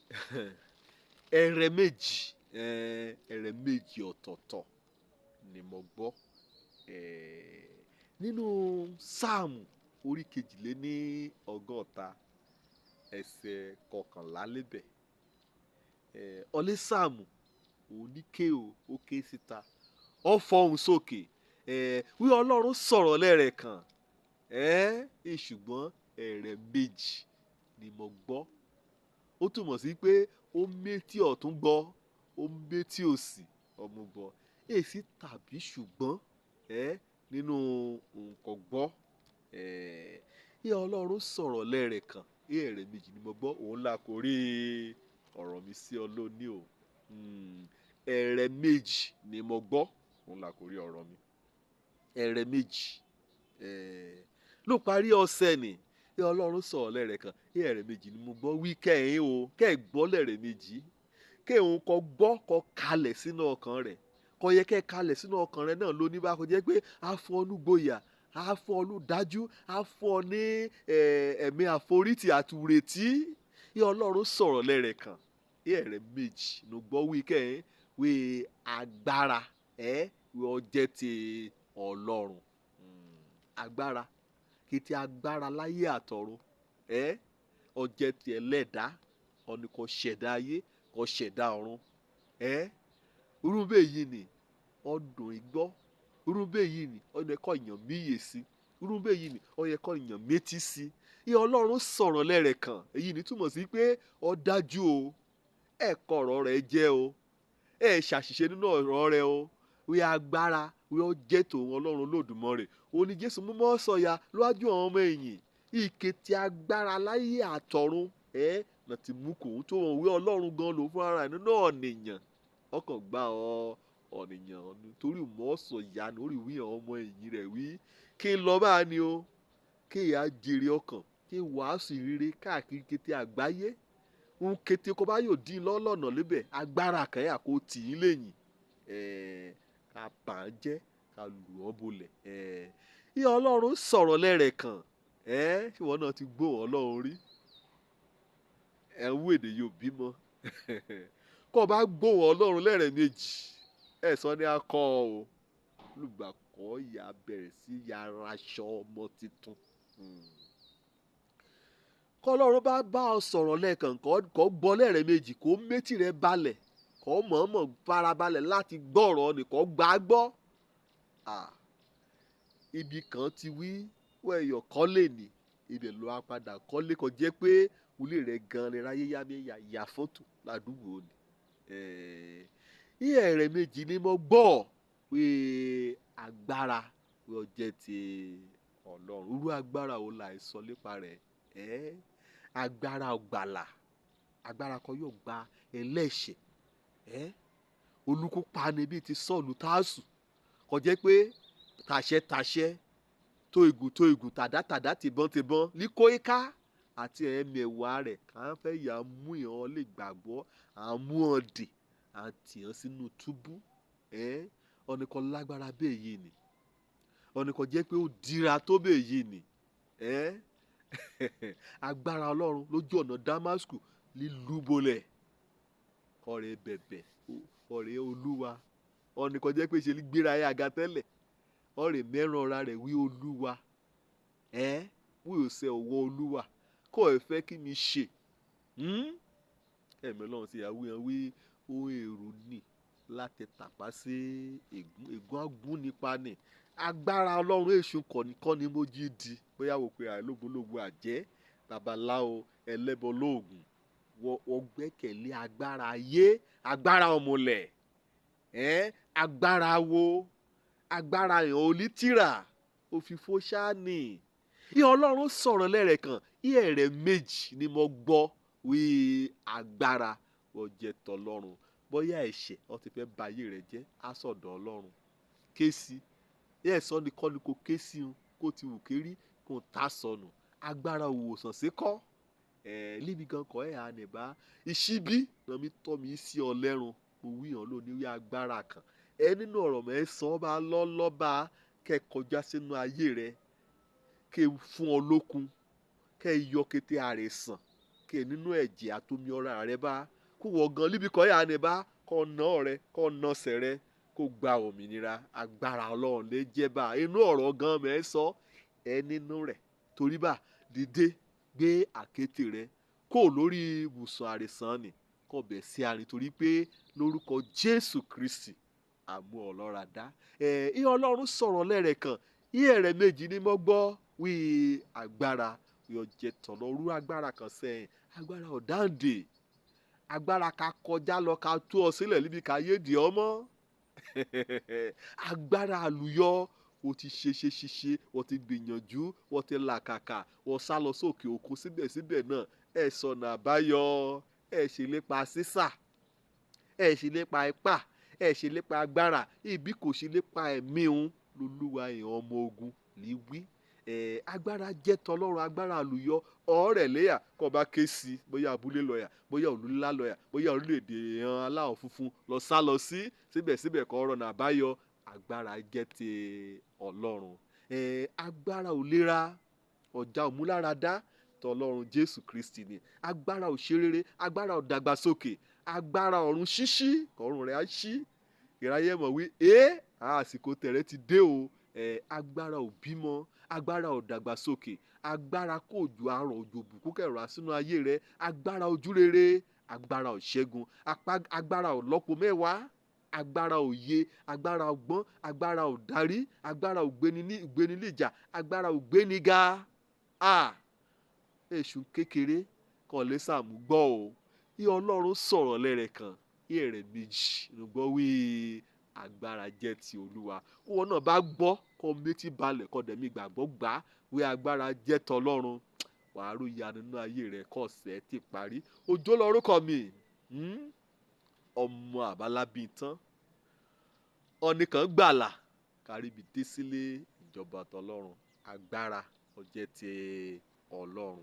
Ẹ̀rẹ̀ méjì, ẹ̀rẹ̀ méjì ọ̀tọ̀ọ̀tọ̀ ni mo gbọ́. Nínú Sáàmù orí kejìléní ọgọ́ta ẹsẹ̀ kọkànlá lébẹ̀. Ọlé Sáàmù òní ké o, ó ké síta, ó fọhùn sókè. Wí Ọlọ́run sọ̀rọ̀ lẹ́ẹ̀kan. Ṣùgbọ́n ẹ̀rẹ̀ méjì ni mo gbọ́. Ó túmọ̀ sí pé ó métí ọ̀tún gbọ́, ó métí òsì ọmú gbọ́. Èsì tàbí ṣùgbọ́n nínú nǹkan gbọ́. Ìyá Ọlọ́run sọ̀rọ̀ lẹ́ẹ̀kan, ẹ̀rẹ̀ méjì ni mo gbọ́, òun là kò rí ọ̀rọ̀ mi sí ọ lónìí o. Ẹ̀rẹ̀ méjì ni mo gbọ́, òun là kò rí ọ̀rọ̀ mi. Ẹ̀rẹ̀ méjì. Ló parí ọ̀sẹ̀ ni. Ìyá Ọlọ́run sọ̀rọ̀ lẹ́ẹ̀kan, ẹ̀rẹ̀ méjì ni mo gbọ́ wí kẹ́hìn o, kẹ́ ẹ̀ gbọ́ lẹ́ẹ̀rẹ̀ méjì. Kẹ́ òun kọ gbọ́ kọ kalẹ̀ sínú ọkàn rẹ̀. Kò yẹ kẹ́ kalẹ̀ sínú ọkàn rẹ̀ náà ló ní bá kò jẹ́ pé a fún ọ ní gboyà, a fún ọ ní dájú, a fún ọ ní ẹ̀mí àforítì àti ìrètí. Ìyá Ọlọ́run sọ̀rọ̀ lẹ́ẹ̀kan, ẹ̀rẹ̀ méjì ló gbọ́ wí kẹ́hìn wí agbára, wí ọjẹ́ ti Ọlọ́run. Agbára, kí ti agbára láyé àtọ̀run, ọjẹ́ ti ẹlẹ́dàá, ọ̀nì kò ṣẹ̀dá ayé, kò ṣẹ̀dá ọ̀run. Irú bẹ́ẹ̀ yìí ni ọdún ìgbọ́, irú bẹ́ẹ̀ yìí ni ó yẹ kó èèyàn míyè sí, irú bẹ́ẹ̀ yìí ni ó yẹ kó èèyàn métí sí. Ìyá Ọlọ́run sọ̀rọ̀ lẹ́ẹ̀kan, èyí ni túmọ̀ sí pé ó dájú o, ẹ kọ ọ̀rọ̀ rẹ̀ jẹ́ o, ẹ ṣàṣìṣe nínú ọ̀rọ̀ rẹ̀ o, wí agbára, wí ó jẹ́ tòun Ọlọ́run Olódùmarè. Ó ní Jésù mú mọ́ sọ̀yà lọ́jú àwọn ọmọ ẹ̀yìn, ìké ti agbára láyé àtọ̀run, nà ti mú kòun tó wọn wí Ọlọ́run gan ló fún ara ẹ̀ nínú ọ̀nìyàn. Ọkàn gba ọ ọ̀nìyàn ọ̀nù torí mọ́ sọ̀yà lórí wí àwọn ọmọ ẹ̀yìn rẹ̀ wí. Kí n lọ bá a ni o, kí ìyá jèrè ọkàn, kí wàásù ìrere káàkiri kété àgbáyé. Ń kété kó bá yóò dín lọ́lọ́nà lébẹ̀, agbára kan yà kó tì í lẹ́yìn. Ká bà á jẹ́, ká lù ọ́ bolẹ̀. Ìyá Ọlọ́run sọ̀rọ̀ lẹ́ẹ̀kan. Ṣé ìwọ náà ti gbóhùn Ọlọ́run rí? Ẹ ń wí èdè yóò bímọ. Kó o bá gbóhùn Ọlọ́run lẹ́ẹ̀rẹ̀ méjì, ẹ sọ ní a kọ́ ọ o. Olùgbàkọ́ ìyá bẹ̀rẹ̀ sí ya aṣọ ọmọ tuntun. Kọ́ Ọlọ́run bá bá ọ sọ̀rọ̀ lẹ́ẹ̀kan, kó gbọ́ lẹ́ẹ̀rẹ̀ méjì, kó métí rẹ balẹ̀, kó mọ̀ọ́mọ̀ farabalẹ̀ láti gbọ́ ọ̀rọ̀ ni, kó gbà á gbọ́. Ibi kan ti wí, wọ́n ẹ̀yọ̀ kọ́lé ni, ibẹ̀ ló wá padà kọ́lé kó jẹ́ pé ilé rẹ̀ gan-an ni ráyé yá mi ya fọ́tò ládùúgbò ni. Ẹ̀rẹ̀ méjì ni mo gbọ́ pé agbára wọ́n jẹ́ ti Ọlọ́run. Irú agbára wo la sọ nípa rẹ̀? Agbára ọ̀gbàlà, agbára kan yóò gba ẹlẹ́ṣẹ̀. Olùkópa ni bíi ti Sọ́ọ̀lù Tásù. Kò jẹ́ pé tàṣẹ tàṣẹ, tó igun tó igun, tàdá tàdá, tìbọn tìbọn, ní kóíká àti ẹ̀mẹ̀wà rẹ̀ kà ń fẹ́ yà mú ìhàn lè gbàgbọ́, à ń mú ọ dì, à ń tì ọ́n sínú túbú. Ọ̀nì kan lágbára bẹ́ẹ̀ yìí ni. Ọ̀nì kan jẹ́ pé ó dira tó bẹ́ẹ̀ yìí ni. Agbára Ọlọ́run lójú ọ̀nà Damasku lílúbolẹ̀. Ọ̀rẹ́ bẹ̀bẹ̀, ọ̀rẹ́ Olúwa. Ọ̀nì kan jẹ́ pé ṣe gbéra ayé aga tẹ́lẹ̀. Ọ̀rẹ́ mẹ́ràn ara rẹ̀ wí Olúwa. Wí ò ṣe ọwọ́ Olúwa. Kó ẹ fẹ́ kí mi ṣe. Ẹ̀mí Ọlọ́run ti yà wí hàn wí ohun èrò ni láti tàpá sí ègún, ègún agún nípa ni. Agbára Ọlọ́run èṣù kọ́ ni mo jí di. Bóyá wò pé àìlógúnlógún àjẹ́, babaláwo, ẹlẹ́bọ lóògùn. Wọ́n gbẹ́kẹ̀lé agbára ayé, agbára ọ̀mùlẹ̀. Agbára wo? Agbára ìhàn onítìrà, òfìfo ṣáá ni. Ìyá Ọlọ́run sọ̀rọ̀ lẹ́ẹ̀kan, ẹ̀rẹ̀ méjì ni mo gbọ́ wí agbára wọ́n jẹ́ tọlọ́run. Bóyá ẹ̀ṣẹ̀ ó ti fẹ́ ba ayé rẹ̀ jẹ́, á sọ̀dọ̀ Ọlọ́run. Ké sí. Ẹ sọ ni kọ́ ni kò ké sí un, kó ti wù kérí, kó ta sọnù. Agbára òwòsàn sí kọ́. Níbi gan kọ́ ẹ̀ hàn níbà. Ìṣíbí náà mi tọ́ mi sí ọ lẹ́run. Mo wí hàn lónìí wí agbára kan. Ẹ nínú ọ̀rọ̀ mẹ́ sọ bá lọ́lọ́ba kẹ́ kọjá sínú ayé rẹ, kẹ́ fún ọ lókun, kẹ́ yọ kété àrẹ̀sàn. Kí nínú ẹ̀jẹ̀ àtomi ọ̀rá rẹ bá kó wọ gan níbi kan yà ni bá kọ́ ná rẹ kọ́ ná sẹ̀ rẹ kó gba òmìnira. Agbára Ọlọ́run lè jẹ́ bá inú ọ̀rọ̀ gan mẹ́ sọ ẹ nínú rẹ̀. Torí bá dìde gbé àkéte rẹ kó lórí ibùsùn àrẹ̀sán ni kó bẹ̀ sí àárín, torí pé lórúkọ Jésù Kristi àmú ọlọ́ra dá. Ẹ ìyẹn Ọlọ́run sọ̀rọ̀ lẹ́rẹ̀kan ìyẹn rẹ̀ méjì ni mo gbọ́ wí agbára yóò jẹ tọ̀nà orú agbára kan sẹ́yìn, agbára ọ̀dáǹdè, agbára ká kọjá lọ ká tú ọ sílẹ̀ níbi ká yé di ọmọ, agbára àlùyọ. O ti ṣe ṣe ṣe ṣe, wọ́n ti gbìyànjú, wọ́n ti làkàkà, wọ́n sá lọ sókè òkun, síbẹ̀síbẹ̀ náà ẹ̀ sọ̀nà àbáyọ, ẹ̀ ṣe lépa sísà, ẹ̀ ṣe lépa ipá, ẹ̀ ṣe lépa agbára, ibi kò ṣe lépa ẹ̀mí òun lolúwa èèyàn ọmọ ogun ní wí. Agbára jẹ́ tọlọ́run, agbára àlùyọ ọ̀rẹ́ léyà kó bá ké sí, bóyá abúlé lọ́yà, bóyá òlú ńlá lọ́yà, bóyá orílẹ̀-èdè èèyàn aláwọ̀ funfun lọ sá lọ sí, síbẹ̀síbẹ̀ kó rọ̀nà àbáyọ. Agbára jẹ́ ti Ọlọ́run. Agbára òlera ọ̀já òmúláradá tọlọ́run Jésù Kristi ni. Agbára òṣèrere, agbára òdàgbàsókè, agbára ọ̀run ṣíṣí, ọ̀run rẹ̀ á ṣí. Ìráyé mọ̀ wí, àsìkò tẹ̀rẹ̀ ti dé o. Agbára òbímọ, agbára òdàgbàsókè, agbára kò ju arọ̀ òjò bùkún kẹrọ sínú ayé rẹ, agbára ojúrere, agbára òṣẹ́gun, agbára ọ̀lọ́po mẹ́wàá, agbára òye, agbára ọgbọ́n, agbára òdarí, agbára ògbéni níjà, agbára ògbéniga. Èṣù kékeré kan lè sàmú gbọ́ o. Iye Ọlọ́run sọ̀rọ̀ lẹ́rẹ̀kan, iye rẹ̀ méjì ló gbọ́ wí agbára jẹ́ ti Olúwa. Wọn náà bá gbọ́ kọ́ méjì balẹ̀ kọ́ dẹ̀mí gbàgbọ́ gbà wí agbára jẹ́ tọlọ́run. Wàá rú ìyanu nínú ayé rẹ̀ kọ́ ọ̀sẹ̀ ti parí. Òjó lorúkọ mi, ọmọ àbálábí tán. Ọ̀nìkan gbàlà káríbi dé sílé ìjọba tọlọ́run. Agbára ó jẹ́ ti Ọlọ́run.